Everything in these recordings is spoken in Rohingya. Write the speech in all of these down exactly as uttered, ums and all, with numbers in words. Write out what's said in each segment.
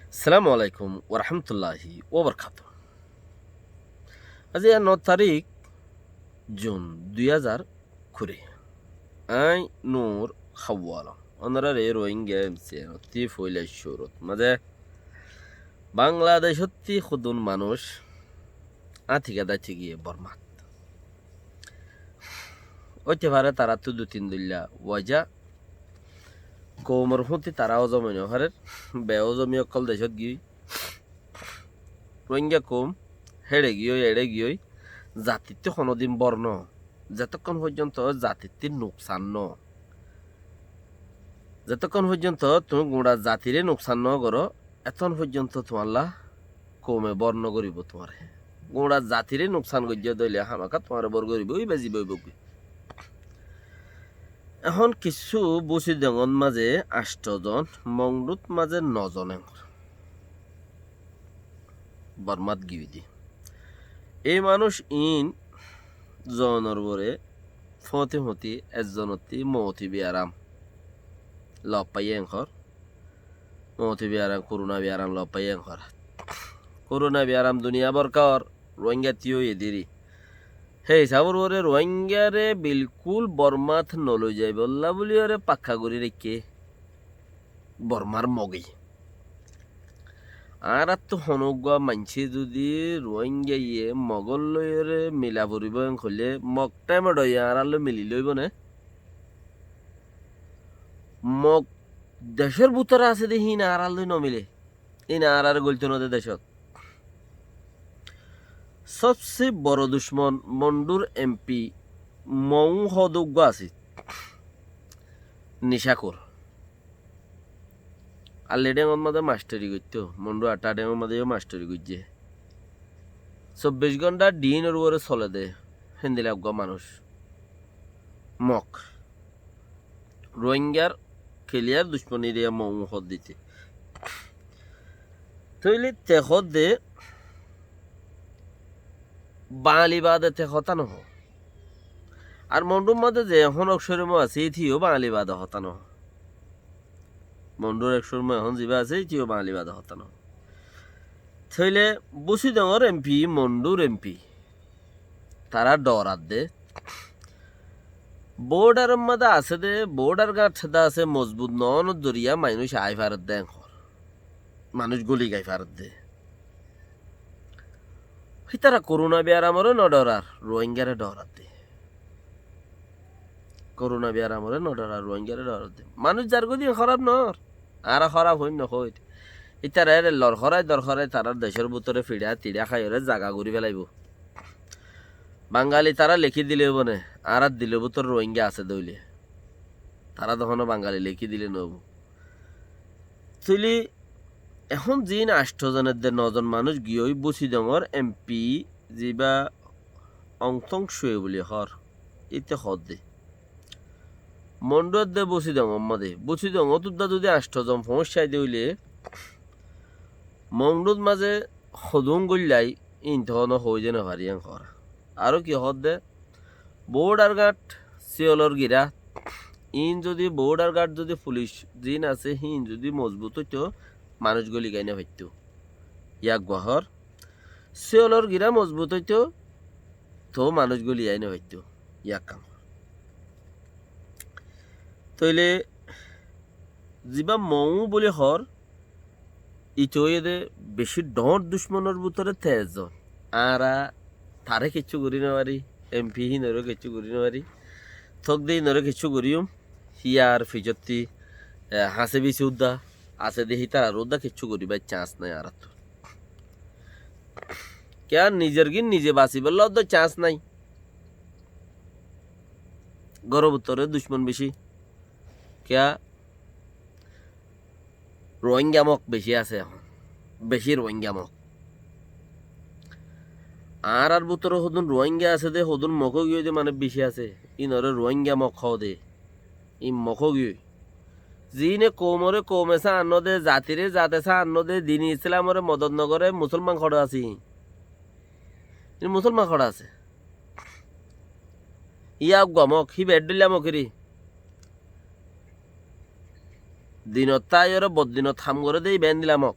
Assalamu alaikum warahmatulláhi wabarakátuhu. Aijja no tarík Jun dui házar kuri. Añí Nur Hawalom. Ónorare Rohingya M C N ottí foila cúrut mazé Bangladecótti hodún manúic áñti kedáiti giyé Bormát. Óite fare taráttu dui tin dilla wajá. Koumor fúti tará ózomi nofarér, beózomi ókkol decót giyói. Rohingya koum héçe giyói, eçe giyói, zatittú honódin bór no. Zetókkon foijjonto zatittú nuksan no. Zetókkon foijjonto tuñí guñça zatiré nuksan no goró, etókkon foijjonto tuáñlla koume bór no goríbou tuáñre. Guñça zatiré nuksan goijjó dé óile hámaká tuáñre bór goríbou, íba zibá óibou goi. Ehón kissú Busidongot mazé añctho zon, Mongdut mazé no zon enkor. Bormát giyói dé. Ei manúic iín zonor uore fóñti fóñti ezzonottí mouti biyaram lof faiyé enkor. Mouti biyaram, koruna biyaram lof faiyé enkor. Koruna biyaram duniya bórka ór, Rohingyattú yó ediri. Hé hísabor uore Rohingyare bilkúl Bormát no loi zaibólla bóli uore pakka gorí raikké Bormár Mogé. Añáráttu honó uggúa maincé zudi Rohingyaye Mogór loi uore mila foribóu en hoilé Mog thaimot óiye añárár loi mili loibóu né? Mog decór bútore asé dé híin añárár loi no milé. Híin añáráre goilto no dé decót. Sobse boro ducmon Mondur M P Mou hoó dé uggúa asé. Nicakor. Alli Dhéngor mazé mastori goittó, Mondu Atta Dhéngor mazé yó mastori goijjé. Sobbic gónta dinor uore sole dé, héndilla uggúa manúic. Mok. Rohingyar kiliyar ducmoni diya Mou hoó dé. Tóile te hoó dé, Bañali bade te hotá no hoó. Ar Mondur mazé ze ehón ek córumo asé, íte yó Bañali bade hotá no hoó. Mondur ek córumo ehón ziba asé, íte yó Bañali bade hotá no hoó. Tóile Busidongor M P, Mondur M P, tará dhorar dé. Bordaror mazé asé dé, bordar gáñt dé asé, mozbut no ónor doriya mainúic ai farer dé enkor. Manúic goli gai farer dé. Hítara koruna biyaramoré no dhorar, Rohingyare dhorar dé. Koruna biyaramoré no dhorar, Rohingyare dhorar dé. Manúic zar godi hóraf no ór, añára hóraf hoóir no hoóir. Hítara ére lor horai dor horai tarár decór bútore fiça tiça háiyoré zaga gorí felaibóu. Bangali tará lekí dile óibo né, añárár dilor bútore Rohingya asé dé óile. Tará dé honó Bangali lekí dile no óibo. Tóile ehón ziín añctho zon edde no zon manúic giyói Busidongor M P ziba Ong Tong Swe buli hoór, íte hoó dé. Mondu edde Busidongor mazé, Busidongor uddá zudi añctho zon foóñiccái dé óile, Mongdut mazé hodún goillai, íin toóu no hoói dé no fari en hoór. Aró ki hoó dé, Bordar gáñt, Siyolor girá, iín zudi bordar gáñt zudi fulic ziín asé, híin zudi mozbut óito, manúic goli gai no faitto. Yá uggúa hoór, Siyolor girá mozbut óito, toóu manúic goli gai no faitto. Yá ekkán hoór. Tóile ziba Mou buli hoór, íte óiye dé bicí dhoóñr ducmonor bútore te ezzon. Añára taré kiccú gorí no fari, M P híinoré kiccú gorí no fari. Tók dé híinoré kiccú goríyum, híyar ficottí, e, hañsé bísi uddá asé dé, hítarar uddá kiccú goríbar cans nái añáráttu. Kiyá nizor gín nize basibólla uddá cans nái. Góror bútore ducmon bicí. Kiyá Rohingya Mok bicí asé ehón. Bicí Rohingya Mok. Añárar bútore hodún Rohingya asé dé, hodún Mok ói giyói dé manúic bicí asé. Íinoré Rohingya Mok hoó dé. Íin Mok ói giyói. Ziíne koumoré koume sáan no dé, zatiré zate sáan no dé, dini Islamoré modot no goré, Musolman hoçé asé íin? Íin Musolman hoçé asé? Yá uggúa Mok, híba eddhílla Mok eri. Dinot táiyoré boddinot ham goré dé, íba endilla Mok.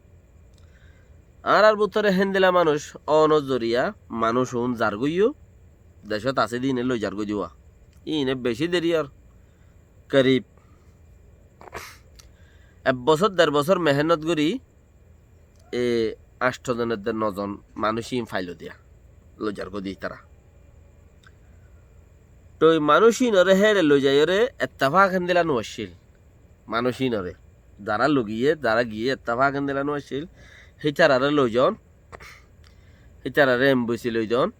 Añárar bútore héndila manúic ónor zoriya manúic un zargói yó, decót asé de íine loi zargói de. Íine bicí deri ór, korib ek bosór der bosór mehénnot gorí e añctho zon edde no zon manúic íin failo diya loi zargói de ítara. Toi manúic íinore héçe loi zaiyóre ettefak héndila no accíl. Manúic íinore, zará loi giyé, zará giyé ettefak héndila no accíl, hítarare loi zon, hítarare embesi loi zon,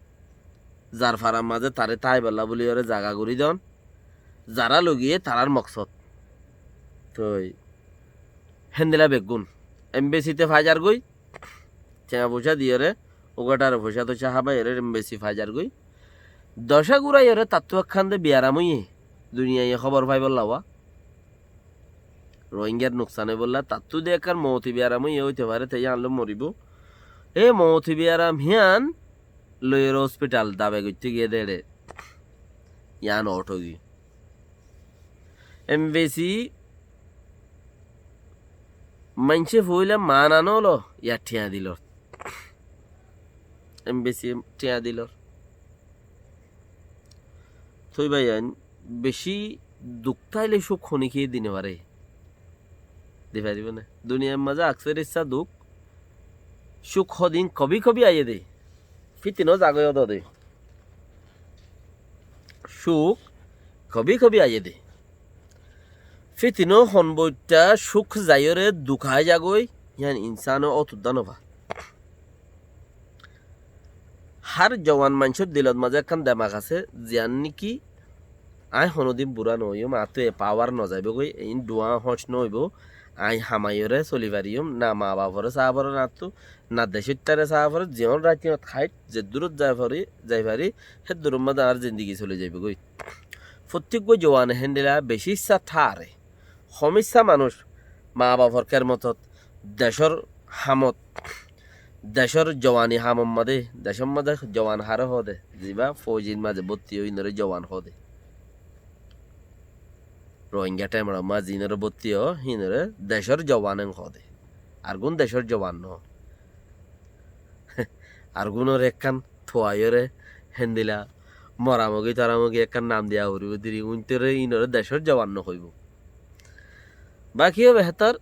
zar farar mazé taré táibolla buliyóre zaga gorí don, zará loi giyé tarár moksód. Toi héndila beggún embesite fai zargói, tiañ foicá diyóre, uggúa tare foicá toicá hábaiyóre embesi fai zargói. Docá gúraiyóre tattú ekkán de biyaram óiye, duniyaiye hóbor faibolla. Rohingyar nuksan óibolla, tattú de ekkán mouti biyaram óiye óite fare, te yían loi moribó. E mouti biyaram hían loiyóre hospital dabe goitté giyé de éçe yían out ói giyé. Embesi maincé foóila mana no lo, yá thiañ dilor. Embesi thiañ dilor. Toi báiyain, bicí duk táile cúk honíkiye di no fare? Di faribó né? Duniyair mazé akser issá duk, cúk hodin kobi kobi aiyé de. Fítino zagói ódode. Cúk kobi kobi aiyé de. Fítino hon boitta cúk zaiyóre dukai zagói, yían insáne ót uddá no fa. Hár zuwan maincór dilot mazé ekkán demak asé, ziyán néki aññí honódin burá no óiyum, añáttu e pawar no zaibógoi, iín dhuañ hóñc no óibo, aññí hamaiyóre soli fariyum, na maa baforé saá foré añáttu, na decóittaré saá foré, ziyón raitiyót háit, zeddúrot zai fari, zai fari, héddúror mazé añár zindigi soli zaibógoi. Fottíggua zuwane héndila bicí issá tháare. Hom issá manúic maa bafor kermotot, decór hamot, decór zuwani hamot mazé, decór mazé zuwan haré hoó de, zibá foujir mazé bótti ói, híinoré zuwan hoó de. Rohingya thaimor mazé híinoré bótti ó, híinoré decór zuwan en hoó de. Argún decór zuwan no. Argúnoré ekkán tuaiyóre héndila moramogi toramogi ekkán nam diya foribó diri, uñtore híinoré decór zuwan no hoibó. Baki ó behétor,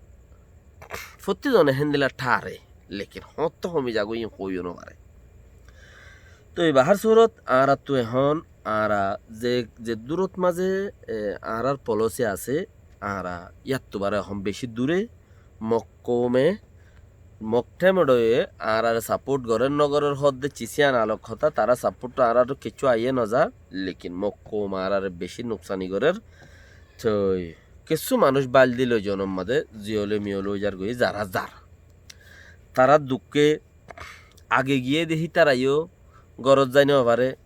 fottí zone héndila tháare, lekin hoñtto homi zagói iín hoiyó no fare. Toi bahár surot añárattu ehón añára ze, zeddúrot mazé, e, añárár polósi asé, añára yáttu baré ehón bicí duré, Mok koume, Mok thaimor óiye añáráre sapót gorér no gorér hoódde cis yían alok hotá, tará sapót añáráre kiccú aiyé no za, lekin Mok koum añáráre bicí nuksani gorér. Toi kessú manúic báil di loi zonor mazé ziyóle miyóle ói zargoi, zará zar. Tarár dukké age giyé de hítara yó górot zai no fare.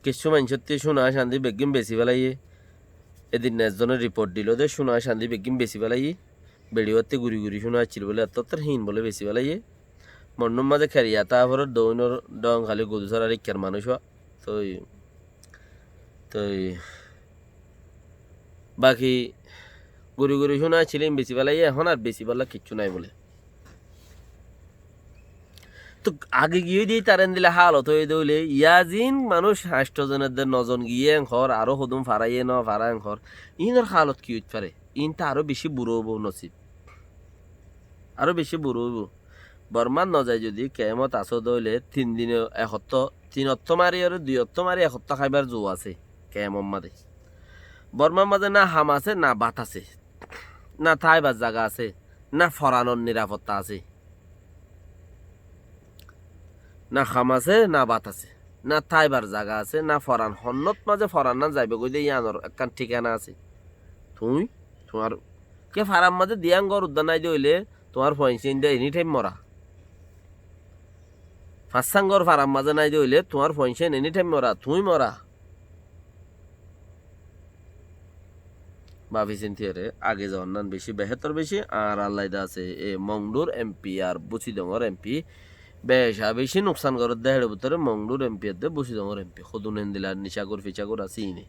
Kessú maincóttu cúna candi beggín besi félaiyé. Edin ezzone riport dilo de cúna candi beggín besi félaiyé. Beçi uwáttu guri guri cúna accíl bóle, ettó ettór híin bóle besi félaiyé. Monnúr mazé keriya táa forer, doóinor dhong háli gudu sára rikkar manúic uwá. Toi, toi, baki guri guri cúna accíl, híin besi félaiyé, ehón ar besi félla kiccú nái bóle. Toi age giyói de ítar endilla hálot óiye de óile, yá zin manúic añctho zon edde no zon giyé en hoór, aró hodún faraiyé no fara en hoór, iínor hálot ki óit fare? Iín to aró bicí burá óibo nosib. Aró bicí burá óibo. Bormát no zai zodi kemot asó de óile tin din, ek ottó, tin ottó mari aró dui ottó mari ek ottó háibar zu asé kemot mazé. Bormár mazé na ham asé, na bát asé, na táibar zaga asé, na foranor nirafotta asé. Na ham asé, na bát asé, na táibar zaga asé, na foran. Honnót mazé forannán zaibogói de yíanor ekkán thíkana asé. Tuñí, tuáñr ke farar mazé diyán gór uddá nái de óile, tuáñr fuain céin de eni thaim mora. Fañssán gór farar mazé nái de óile, tuáñr fuain céin eni thaim mora, tuñí mora. Bafi sintiore age zainnán bicí behétor bicí. Añárar laide asé e Mongdur empi ar Busidongor empi. Beca bicí nuksan gorédde héçe bútore Mongdur empi edde Busidongor empi. Hodún endilla nicagur ficagur asé iíne.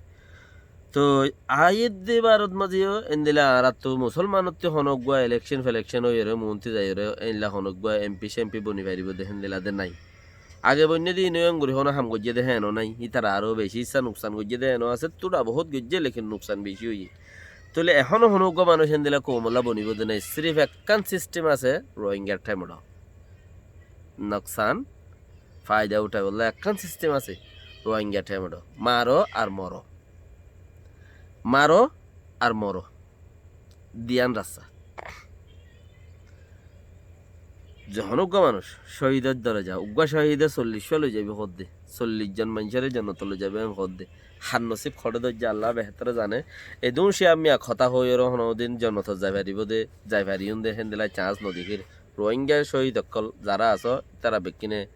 Toi aiyédde barot mazé yó endilla añárattú musolmanottú honó uggúa elekcon felekcon óiyoré, muúntu zaiyoré, endilla honó uggúa empi cempi boni faribóu dé héndilla dé nái. Age boinné dé iín yó engorí honó ham goijjé dé héen ó nái. Ítara aró bicí issá nuksan goijjé dé héen ó asé, túra boóut goijjé, lekin nuksan bicí óiye. Tóile ehóno honó uggúa manúic héndilla koumolla bonibóu dé nái. Sirif ekkán sistem asé, Rohingyar thaimot ó nuksan faida uthaibolla ekkán sistem asé, Rohingya thaimot ó. Maro ar moro. Maro ar moro. Diyan rasta. Zehón uggúa manúic cóhidor doroja, uggúa cóhide sollic fua loi zaibóu hoódde, sollic zon maincóre jonnotot loi zaibóu hoódde. Har nosib hoçé dóijje Allah behétore zane. Edún ciyá miya hotá hoóiyoré honódin jonnotot zai faribóu dé, zai fariyúm dé héndilla cans nodekír. Rohingya cóhid ókkol zará asó, tará bekkúne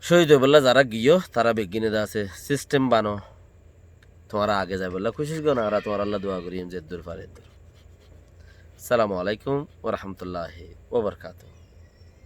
cóhid óibolla zará giyó, tará beggúne dé asé sistem bano. Tuáñra age zaibolla kucíc goró, añára tuáñralla dua gorí, zeddúr fare eddúr. Assalamu alaikum wa rahmatullahi wa barakatuhu.